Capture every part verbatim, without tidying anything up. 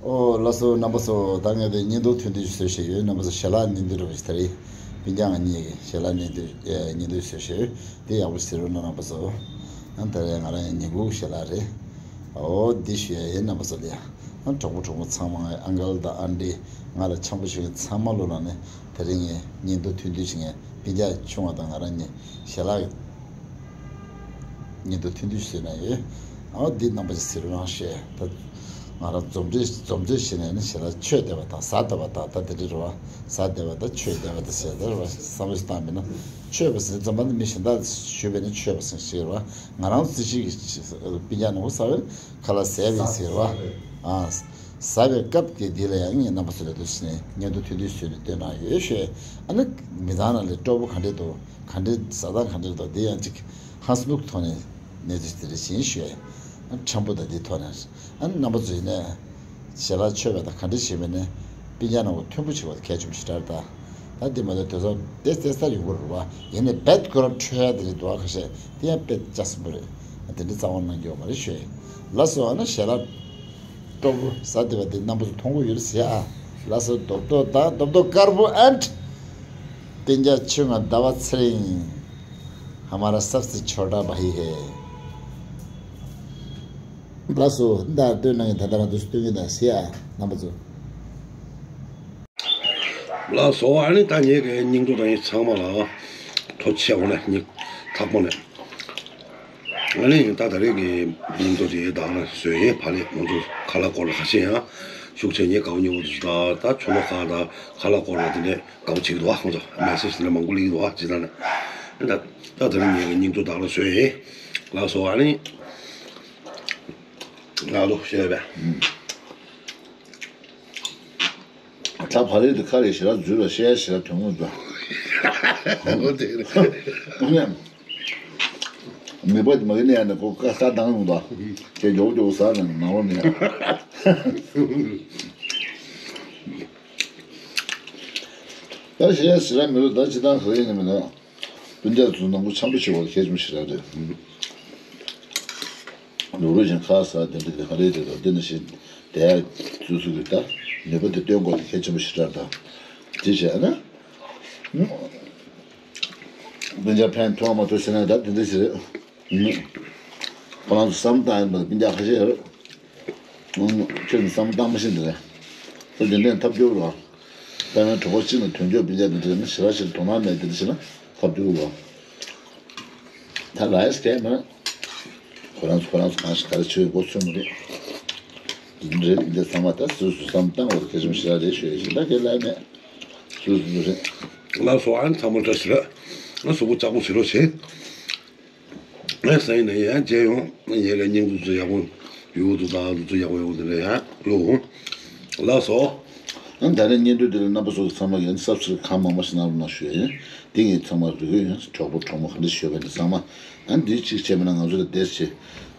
ཨོ་ལགས་སོ། རྣམ་པ་ཚོ། ད་ངས་དེ་བརྙན་ཐུང་ཐུང་ཐུང་ཞིག་བཟོས་བཞག་ཡོད། རྣམ་པ་ཚོ་ཞལ་ལག་ལེན་དུས་འགྲོ་བ་ཞིག་ད་རེས་སྤུན་ཀྱག་ང་གཉིས་ཀྱི་ཞལ་ལག་ལེན་དུས་ཨེ་བརྙན་ཐུང་བཟོས་བཞག་ཡོད། དེ་ཡག་པོ་ཞིག་གཟིགས་རོགས་གནང་། རྣམ་པ་ཚོ། ཨ་ད་རེས་ང་རང་ཡང་ཉིན་གུང་ཞལ་ལག་རེད། ཨོ་འདི་ཞུ་ཡ་ཡིན། རྣམ་པ་ཚོ་ལ་ཡ། ཨ་གྲོགས་པོ་གྲོགས་མོ་ཚང་མ། ཨང་ཀལ་དང་ཨན་ཏི། ང་ལ་འཆམ་པོ་བྱེད་མཁན་ཚང་མ་ལོ་ལ་ནི་དེ་རིང་ངས་བརྙན་ཐུང་ཐུང་ཐུང་ཞིག་ངས་སྤུན་ཀྱག་ཆུང་བ་དང་ང་རང་གཉིས་ཞལ་ལག་བརྙན་ཐུང་ཐུང་ཐུང་ཞིག་བཟོས་གནང་ཡོད། ཨ་འདི་རྣམ་པ་ཚོ་གཟིགས་རོགས་གནང་ཞེས། ད་ང་རང་འཛོམས་འདྲིས་འཛོམས་འདྲིས་བྱས་ནས་ནི་ཞལ་ལག་མཆོད་བསྡད་པ་དང་ཟ་བསྡད་པ་དང་། ད་དེ་འདྲ་རེད་བ། ཟ་བསྡད་པ་དང་མཆོད་བསྡད་པ་དང་ཟེར་ད་རེད་བ། བསམ་བློ་བཏང་མིན་ན་མཆོད་པ་ཟེར་ཙམ་པ་ནི་མི་གཞན་དག་ཞུས་པས་ནི་མཆོད་པ་ཟེར་ཞིག་རེད་བ། ང་རང་རྩིས་ཤིག་སྤུན་ཀྱག་ནང་ཟ་བའི་ཁ་ལག་ཟས་པའི་ཟེར་བ། ཨ་ཟ་བའི་སྐབས་དེ་འདི་ལ་ཡང་ངས་རྣམ་པ་ཚོ་ལ་འདུག་ཟེར་ནས་བརྙན་ཐུང་ཐུང་ཐུང་བཟོས་ནས་སྟོན་གནང་ཡོད་ཞུས། ཨ་ནི་མི་ཚང་ནང་ལ་སྤྲོ་པོ་ག་འདྲས་འདུག་ག་འདྲས་ཟ་སྟངས་ག་འདྲས་འདུག་འདི་ཡང་ཅིག་ཧ་སི་བུག་ཐོག་ནས་གནས་ཚུལ་དེ་འདྲ་ཞིག་ཞུས། ཨ་འཆམ་པོ་དང་འདི་ཐོག་ནས། ཨ་ནི་རྣམ་པ་ཚོ་ཡིན་ནས་ཞལ་ལག་མཆོད་པ་དང་ག་འདྲ་བྱེད་པ་ནས་སྤུན་ཀྱག་ནང་གི་མཐུན་པོ་བྱེད་པ་དེ་གལ་ཆེན་པོ་ཞེ་དྲག་རེད་ད། ད་འདི་མ་གཏོགས་དེ་ཚོ་ཏེ་ཏེ་ས་ཡོང་གི་རེད་བ། ཡིན་ནས་རྦད་ཁོ་རང་འཕྲོད་ཡ་དེ་རེད་འདུག་ཁ་ཤས་དེ་ཡང་དཔེ་ལྕགས་སྲིན་པོ་རེད། ཨ་དེ་འདྲ་རྩ་བ་གནང་རྒྱུ་ཡོད་མ་རེད་ཞུས། ལགས་སོ། ཨ་ནི་ཞལ་ལག་སྤྲོ་པོ་ཟ་བསྡད་པ་དེ་རྣམ་པ་ཚོ་མཐོང་གི་ཡོད་རེད་ཟེར་ཨ། ལགས་སོ། རྡོབ་རྡོབ་དང་རྡོབ་རྡོབ་དཀར་པོ་ཨན་ཏི། སྤུན་ཀྱག་ཆུང་བ་ཟླ་བ་ཚེ་རིང་། हमारा सबसे छोटा भाई है། ལགས་སོ། འདི་ལྟར་སྟོན་གནང་གི། ད་ལྟ་རང་དུ་སྟོན་གྱི་ད་ཟེར་ཨ་རྣམ་པ་ཚོ། ལགས་སོ། ཨ་ནི་ད་ངེད་ཀྱི་སྙིང་སྟོབས་དང་ཡིན་ཚང་མ་ལ་ཐུགས་རྗེ་ཆེ། འོ་ན་སྙིང་ཐག་པ་ནས། ཨ་ནི་ད་ད་རེས་ཀྱི་སྙིང་སྟོབས་དེ་ད་ང་བཟོས་ཡིན། ཕ་ལས་ང་ཚོ་ཁ་ལག་སྐོར་ལ་ཁ་ཤས་ཡང་ཤུགས་ཆེ་ཉེ་དགའ་པོ་ཉེ་པོ་དུ་ད་ད་ཆུ་ལོག་ཁ་ད་ཁ་ལག་སྐོར་ལ་དེ་འདྲས་དགའ་པོ་བྱེད་ཀྱི་འདུག་ཁོང་ཚོ་མེ་སེ་ཇི་དེ་འདྲ་མང་པོ་སླེབས་ཀྱི་འདུག་ཇི་ལྟར་ནས་ད་ད་ད་རེས་ངེད་ཀྱི་སྙིང་སྟོབས་ད་ང་བཟོས་ཡིན། ལགས་སོ། ཨ་ནི་ང་ལོ་ཤེས་པས། ད་བ་ལེ་དེ་ཁ་རེ་ཞེ་དྲག་འཛུལ་ལ་བཤད་ཞེ་དྲག་དོན་ངོ་འདུག་འོ་དེ་རེད། ཨ་ནི་མི་པ་དེ་མ་གི་ནས་ཡང་ནས་ཁོ་ཀ་ས་བཏང་ཡོང་ད། ཁྱེད་མགྱོགས་མགྱོགས་ཟ་ནས་ནང་ལོགས་ནས། ད་ཞེ་དྲག་ཞེ་དྲག་མི་འདུག་ད་སྤྱིར་བཏང་ག་རེ་ཡིན་ནི་མིན་ན། སྤུན་ཀྱག་ཚོ་ནང་ཁུལ་འཆམ་པོ་བྱེད་པ་གལ་ཆེན་པོ་ཞེ་དྲག་རེད། ལུག་རོ་ཅན་ཁ་ས་དེ་འདྲ་དེ་ཧ་རེ་དེ་དང་དེ་ནི་ཞིག་དེ་སུ་སུ་གི་ད་ནུས་པ་དེ་སྟོན་དགོས་དེ་གལ་ཆེན་པོ་ཞེ་དྲག་ད། དེ་བྱས་ན་སྤུན་ཀྱག་ཕན་ཐོགས་མ་ཐོགས་ཟེར་ན་ད་དེ་འདྲ་ཞིག་རེད། ཁོ་རང་ཚོ་བསམ་བཏང་ཡིན་པ་སྤུན་ཀྱག་ཁ་ཤས་ཡོད་རེད། ཁྱོད་ནི་བསམ་བློ་བཏང་མ་ཤེས་འདི་རེད། ཁྱོད་འདི་འདྲའི་ཐབས་སྐྱོ་རོ། དཔེར་ན་གྲོགས་པོ་གཅིག་ནས་དོན་འཁྱོག་སྤུན་ཀྱག་འདི་འདྲ་ནི་ཞེ་དྲག་ཞིག་དོ་སྣང་མེད་འདི་འདྲ་བྱས་ན་ཐབས་སྐྱོ་རོ། ད་ལ་ཡས་ཀྱི་མ། ཁོ་རང་ཚོ་ཁོ་རང་ཚོ་གང་ཞིག་ག་རེ་བྱེད་དགོས་ཚོད་མ་རེད། འདི་འདྲ་རེད། འདི་ཚང་མ་ད་སོ་སོས་བསམ་བློ་བཏང་དགོས་གལ་ཆེན་པོ་ཞེ་དྲག་རེད་ཞུ་ཡ་ཞིག་ད་གལ་ལ་མེད། སོ་སོ་རེད། ལགས་སོ། ཨ་ནི་ཚང་མ་བཀྲ་ཤིས་བདེ་ལེགས། ང་གཟུགས་པོ་ལྕགས་པོ་བྱེད་རོགས་བྱེད། ངས་ཟ་ཡིན་ན་ཡང་བརྗེད་ཡོང་། ངས་ལ་སྙིང་སྡུག་ཚོ་ཡག་པོ་ཡོད་འདུག་ད་སྡུག་ཚོ་ཡག་པོ་ཡོད་འདུག་ལ་ཡང་ལོ། ལགས་སོ། ཨ་ད་རེས་བརྙན་ཐུང་འདི་ལ་རྣམ་པ་ཚོ་ཚང་མ་ཡང་སབ་སི་ཀ་རབ་གང་མང་མང་ཞིག་གནང་རོགས་གནང་ཞུ་ཡ་ཡིན། འདི་ངས་ཚང་མ་རེ་སྐུལ་ཡིན། གྲོགས་པོ་གྲོགས་མོ་ག་འདྲ་ཞུས་པ་འདི་ཚང་མ། ཨ་འདི་གཅིག་བྱས་པ་ན་ང་ཚོ་ལ་བདེ་ཆེ་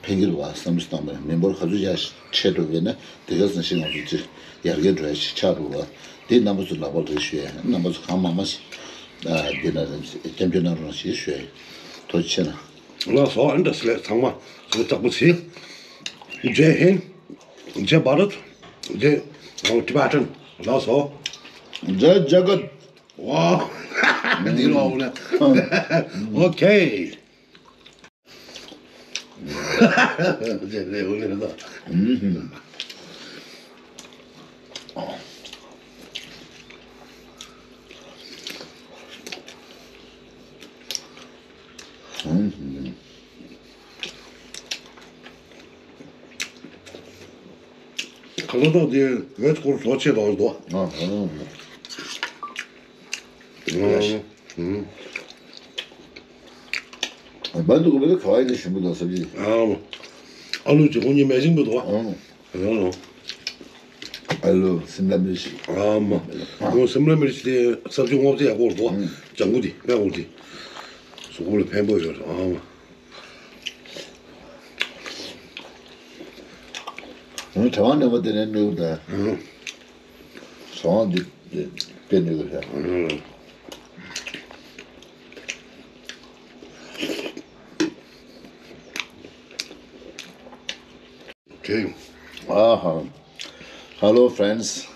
ཕན་གྱི་རེད་བ་བསམ་བློ་བཏང་པ་ཡིན། མི་འབོར་ག་ཚོད་ཡར་ཆེ་འགྲོ་བས་ན་དེ་ག་ཚོད་ཞིག་ང་ཚོ་ཅིག་ཡར་རྒྱས་འགྲོ་ཡ་ཞིག་ཆགས་འགྲོ་བ། འདི་རྣམ་པ་ཚོ་ལག་པ་རེད་ཞུ་ཡ་ཡིན། རྣམ་པ་ཚོ་གང་མང་མང་ཞིག་ཨ་འདི་ན་རེ་སྐྱབས་འཇུག་གནང་རོགས་གནང་ཞེས་ཞུ་ཡ་ཡིན། ཐུགས་རྗེ་ཆེ་གནང་། ལགས་སོ། ཨ་ནི་འདྲ་སླེབས་ཚང་མ་ཚོ་ལྕགས་པོ་བྱེད། ཇེ་ཧིན། ཇེ་བྷ་རད། ཇེ་ཨོ་ཊི་བྷེ་ཊན། ལགས་སོ། ཇེ་ཇ་གཏ། ཝའོ། འདི་ལོ་ཨོ་ལེ། ཨོ་ཁེ། ཇེ་ལེ་ཨོ་ལེ་ལ། ཁ་ལོ་ཏོག་དེ་བོད་སྐོར་ལོ་ཆེ་དང་དོ། ཨ་ཧོ། ཨ་ཧོ། ཨ་ཧོ། ཨ་བན་དུ་གོ་བེ་ཁ་བའི་ནི་ཞིམ་པོ་དང་སབ་ཇི། ཨ་ཨ་ལུ་ཅི་ཁོང་གཉིས་མེ་ཤིང་པོ་དོ། ཨ་ཧོ། ཨ་ཧོ། ཨ་ལུ་སིམ་ལ་མིར་ཅི། ཨ་མ། ཨ་ཁོང་སིམ་ལ་མིར་ཅི་དེ་སབ་ཇི་ངོ་ཚ་ཡག་པོ་དོ། ཨ་ཧོ། ལྗང་གུ་དེ་དཔེ་ཡག་པོ་དེ། གཟུགས་པོ་ལ་ཕན་པོ་ཡོད་རེད། ཨ་མ། ང་གྲེ་བ་ནས་མ་དེ་ནས་ནུས་ད། ཟོང་འདི་དཔེ་ནུས་ད། ཨ་ཧ། Hello friends,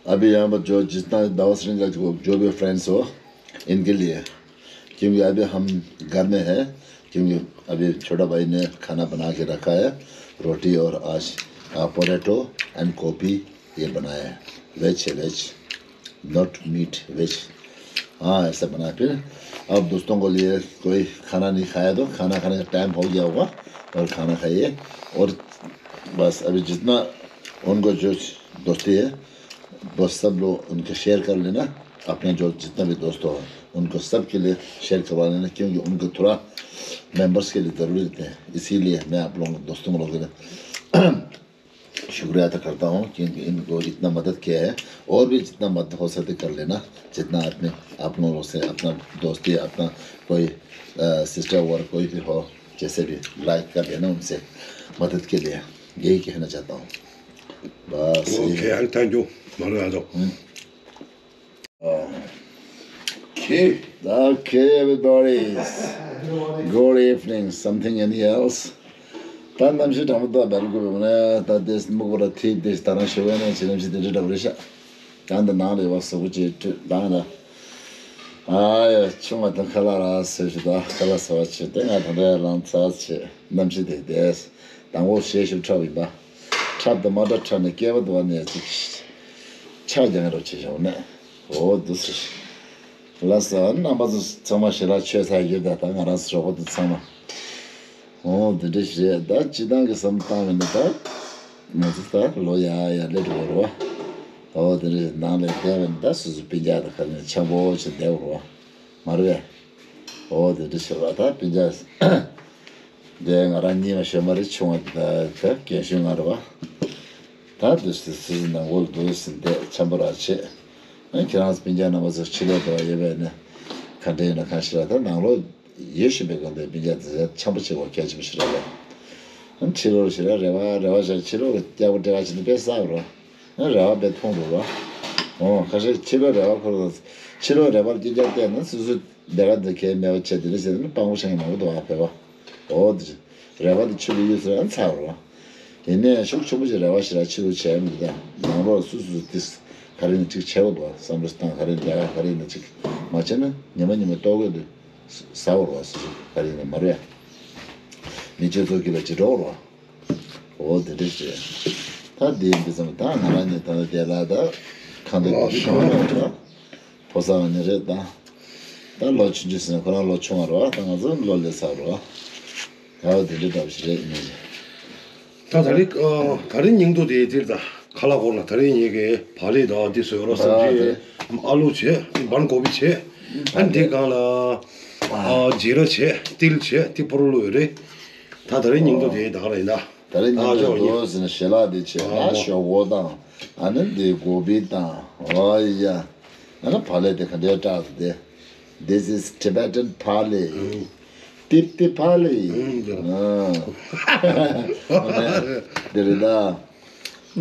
अभी यहाँ पर जो जितना दस दिन का जो, जो भी फ्रेंड्स हो, इनके लिए, क्योंकि अभी हम घर में है, क्योंकि अभी छोटा भाई ने खाना बना के रखा है, रोटी और आज पोटैटो एंड गोभी ये बनाया है, वेज है, वेज, नॉट मीट, वेज। हाँ, ऐसा बना। फिर अब दोस्तों को लिए कोई खाना नहीं खाया तो खाना खाने का टाइम हो गया होगा और खाना खाइए। और बस अभी जितना उनको जो दोस्ती है, बस सब लोग उनके शेयर कर लेना। अपना जो जितना भी दोस्त हो, उनको सब के लिए शेयर करवा लेना, क्योंकि उनको थोड़ा मेंबर्स के लिए ज़रूरत है, इसीलिए मैं आप लोगों दोस्तों लोगों के लिए शुक्रिया अदा करता हूँ, क्योंकि इनको इतना मदद किया है। और भी जितना मदद हो सकती कर लेना, जितना आदमी आप लोगों से अपना दोस्ती, अपना कोई सिस्टर वर्क कोई भी हो, जैसे भी लाइक कर लेना उनसे मदद के लिए, यही कहना चाहता हूँ। बस यही। Okay, and thank you. मारो आ जाओ। हम्म। Okay. Okay, everybody. Good evening. Something, any else? ད་གནམ་གཤིས་གྲང་མོ་ད་བལ་གོ་བས་ནས་ད་དེ་སྨུག་པོ་ར་ཐིག་དེ་ད་རང་ཞོ་བས་ནས་ཅི་གནམ་གཤིས་དེ་འདྲ་འདྲ་བོ་རེད་ཤག་ད་འདི་ནང་ལས་བ་སོག་པོ་ཅིག་ཁྲུད་ད་ང་ད། ཨ་ཡ་ཆུང་བ་དང་ཁ་ལག་ར་ཟོས་ཤི་ད་ཁ་ལག་ཟ་བ་ཆེ་དེ་ང་ད་འདྲ་ལང་ཚ་ཆེ་གནམ་གཤིས་དེ་དེ་དང་པོ་ཞེ་ཞིབ་འཁྲབ་ཡིན་པ། འཁྲབ་དང་མ་འཁྲབ་འཁྲབ་ནས་སྐྱེ་བ་དུ་བ་ནས་ཅིག་ཆག་རྒྱང་རོ་ཆེ་ཞོག་ནས་འོ་དུ་སི་ལ་ས་རྣམ་པ་ཚོ་ཚང་མ་ཞེ་ལ་ཆོས་ས་ཡོད་ད་ད་ང་རང་སོག་པོ་དུ་ཚང་མ། ཨོ་དེ་འདྲ་ཞིག་རེད་ད། སྤྱི་བཏང་གི་བསམ་བཏང་བས་ན་ད་ང་ཚོ་ད་ལོ་ཡ་ཡ་སླེབས་འགྲོ་བ་རེད་བ། ཨོ་དེ་འདྲ་ཞིག་ནང་ལ་བསྡད་པས་ན་ད་སོ་སོ་སྤུན་ཀྱག་དང་ཁ་ནས་འཆམ་པོ་བྱས་བསྡད་པ་རེད་བ། མ་རེད་པས། ཨོ་དེ་འདྲ་ཞིག་རེད་བ། ད་སྤུན་ཀྱག་འདི་ང་རང་གཉིས་པ་ཞོལ་མ་རེད། ཆུང་བ་ད་ད་རྒན་གཞོན་ང་རེད་བ། ད་དུས་སུ་སུ་ནང་ལོགས་ལ་འདུག་ཟིན་ཏེ་འཆམ་པོ་ར་བྱེད། ཨ་ཁྱེད་རང་སྤུན་ཀྱག་རྣམ་པ་ཚོ་ཕྱི་ལོགས་དུ་བ་ཡོད་པས་ནི་ག་འདྲ་ཡིན་ན་གང་ཤེས་ར། ད་ནང་ལོགས་ཡོད་བཞིན་པའི་སྒང་དེ་སྤུན་ཀྱག་དེ་ཚོ་འཆམ་པོ་བྱེད་དགོས་གལ་ཆེན་པོ་ཞིག་རེད་པས། ཨ་ཕྱི་ལོགས་ཞིག་ར་རེ་བ་རེ་བ་བཞག་ཕྱི་ལོགས་ཀྱི་སྐྱག་པ་སྤྲད་པ་བྱེད་ནི་དཔེ་བསགས་རོ། ཨ་རེ་བ་དཔེ་མཐོང་རོ་ར། འོ་ཁ་ཤས་ཕྱི་ལོགས་རེ་བ་ཁོ་ར་ཕྱི་ལོགས་རེ་བ་སྐྱེ་རྒྱག་བལྟས་ན་སོ་སོའི་སྡེ་ཁག་འདི་གས་མེད་པ་བྱས་དེ་འདྲ་བྱས་ན་སྤང་པོ་ཆང་གི་མང་པོ་འདུག་ཨ་ཕལ་པ། འོ་དེ་རེ་བ་དེ་ཆུ་ལ་གཡུག་ཟེར་ཨ་ཚར་རོ། དེ་ནས་ཤུགས་ཆེན་པོ་ཞིག་རེ་བ་ཞིག་ར་ཆུ་ལ་བྱས་མི་འདུག་ད་ནང་ལོགས་སུ་སུ་ཏིས་ག་རེ་ནས་ཅིག་བྱེད་དགོས་འདུག་བསམ་བློ་བཏང་ག་རེ་ལས་ཀ་ག་རེ་ནས་ཅིག་མ་བྱས་ན་ཉི་མ་ཉི་མ་ལྟོ་གོས་དུ་ཟ་བར་བ་སུ་སུ་ག་རེ་ནས་མ་རེད། མི་སྤྱོད་ཚོགས་ཀྱི་ལ་ཅི་འགྲོ་བར་བ། འོ་དེ་འདྲ་ཞིག་ད་དེ་འདི་ཙམ་ད་ང་རང་ཉིད་ད་ལྟ་དེ་ལ་ད་གང་འདོད་ཀྱི་ཤོང་ལ་ད། ཕོ་གསར་ནི་རེད་ད། ད་ལོ་ཆུང་ཆུང་ཟེར་ན་ཁོ་རང་ལོ་ཆུང་བ་རེད་བ། ད་ང་ཚོ་ལོ་ལས་ཚ་བ་རེད་བ། ད་བ་དེ་འདྲ་འདྲ་བ་ཞིག་རེད་ཡིན་ནའི། ད་ད་རེས་ཨ་ད་རེས་ཉིན་ཐོ་དེ་དེར་ད་ཁ་ལག་སྐོར་ལ་ད་རེས་ཉིན་གི་བག་ལེབ་དང་དེ་བཟོས་རོགས། ཨ་སབ་ཇི་ཨ་ལུ་བྱས་བན་གོ་བི་བྱས། ཨ་འདི་སྒང་ལ་ཨ་ཇི་ར་བྱས་ཏིལ་བྱས་དེ་པོ་རོ་ལོ་ཡོད་རེད། ད་ད་རེས་ཉིན་ཐོ་དེ་ད་ག་རེད་ད། ད་རེས་ཉིན་ཐོ་ཨ་ཅོ་ཡིན། དུ་ཟེར་ན་ཞལ་ལག་དེ་བྱས། ཨ་ཨ་ཞོག་འོ་དང་ཨ་ནི་འདི་གོ་བི་དང་ཨ་ཡ། ཨ་ནི་བག་ལེབ་དེ་ག་འདྲའི་བཀྲག་ཏེ། This is Tibetan pale. ཨུམ། ཏིབ་ཏི་ཕ་ལེ། ཨུམ། ཨ། དེ་རེད་ད།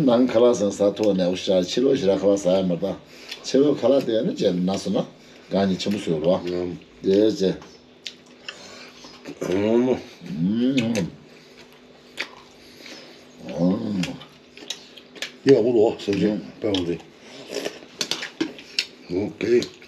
ནང་ཁ་ལག་ཟ་ས་ཐོག་ནས་འུ་ཤ་ཕྱི་ལོགས་ཞེ་དྲག་ཁ་ལག་ཟ་ཡ་མ་རེད་ད། ཕྱི་ལོགས་ཁ་ལག་དེ་ནི་བྱས་ན་སོང་ན་གང་ཉིད་ཆེན་པོ་བཟོས་རོགས། ཨུམ། དེ་བྱས། ཨུམ། ཨུམ། ཨུམ། ཡ་འུ་ལོ་སེམས་ཅན་དཔེ་འོང་དེ། ཨོ་ཀེ།